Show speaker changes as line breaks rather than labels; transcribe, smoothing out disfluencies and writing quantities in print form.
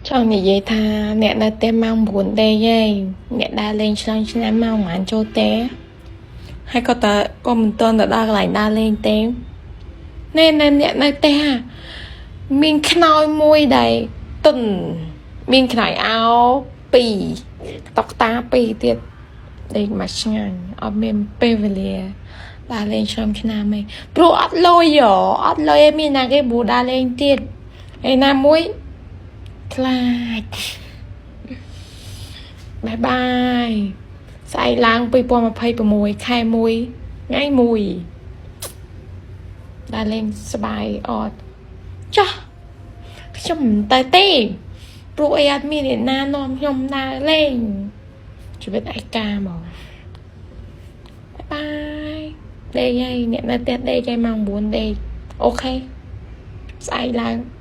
ចង់និយាយថាអ្នកនៅផ្ទះម៉ោង9ដេកឯងអ្នកដើរលេងឆ្លងឆ្នាំម៉ោងប៉ុន្មានចូលទេហើយក៏តើក៏មិនទាន់ទៅដល់កន្លែងដើរលេងទេណែណែអ្នកនៅផ្ទះហ่ะមានខ្នើយមួយដែលតុនមានខ្នើយអោពីរតុកតាពីរទៀតដេកមកឆ្ងាញ់អត់មានពេលវេលាដើរលេងឆ្លងឆ្នាំឯងព្រោះអត់លុយហ៎អត់លុយឯងមានណាគេបួដើរលេងទៀតឯណាមួយ ខ្លាច bye bye ស្អែកឡើង2026ខែ1ថ្ងៃ1ដើរលេងសប្បាយអត់ចោះខ្ញុំមិនទៅទេព្រោះអីអត់មានអ្នកណានាំខ្ញុំដើរលេងជីវិតឯកាហ្មង bye bye ដេកហើយអ្នកនៅផ្ទះដេកហើយម៉ោង9ដេក okay ស្អែកឡើង។